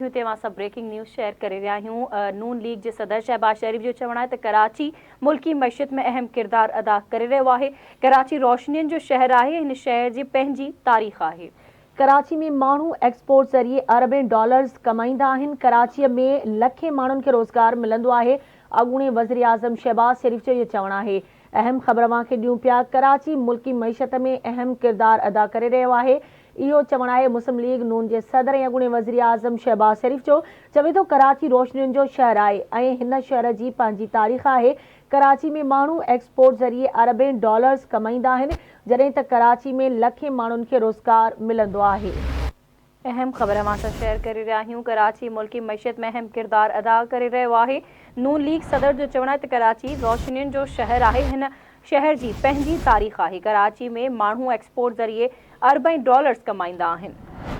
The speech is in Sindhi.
هتي اوهان سان بريڪنگ نيوز شيئر ڪري رهيا آهيون. نون ليگ جي صدر شهباز شريف جو چوڻ آهي ته ڪراچي ملڪي معيشت ۾ اهم ڪردار ادا ڪري رهيو آهي. ڪراچي روشنين جو شهر آهي، هن شهر جي پنهنجي تاريخ آهي. ڪراچي ۾ ماڻهو ايڪسپورٽ ذريعي اربين ڊالرز ڪمائيندا آهن، ڪراچيء ۾ لکين ماڻهن کي روزگار ملندو آهي، اڳوڻي وزيراعظم شهباز شريف جو اهو چوڻ آهي. اهم خبر اوهان کي ڏيون پيا، ڪراچي ملڪي معيشت ۾ اهم ڪردار ادا ڪري رهيو آهي، اهو چوڻ آهي مسلم ليگ نون جي صدر ۽ اڳوڻي وزيراعظم شهباز شريف جو، چوي ٿو ڪراچي روشنين جو شهر آهي ۽ هن شهر جي پنهنجي تاريخ آهي، ڪراچي ۾ ماڻهو ايڪسپورٽ ذريعي اربين ڊالرز ڪمائيندا آهن، جڏهن ته ڪراچي ۾ لکين ماڻهن کي روزگار ملندو آهي. اهم خبر اوهان سان شيئر ڪري رهيا آهيون، ڪراچي ملڪي معيشت ۾ اهم ڪردار ادا ڪري رهيو آهي، نون ليگ صدر جو چوڻ آهي ته ڪراچي روشنين جو شهر آهي، هن شهر جي پنهنجي تاريخ آهي، ڪراچي ۾ ماڻهو ايڪسپورٽ ذريعي اربين ڊالرز ڪمائيندا آهن.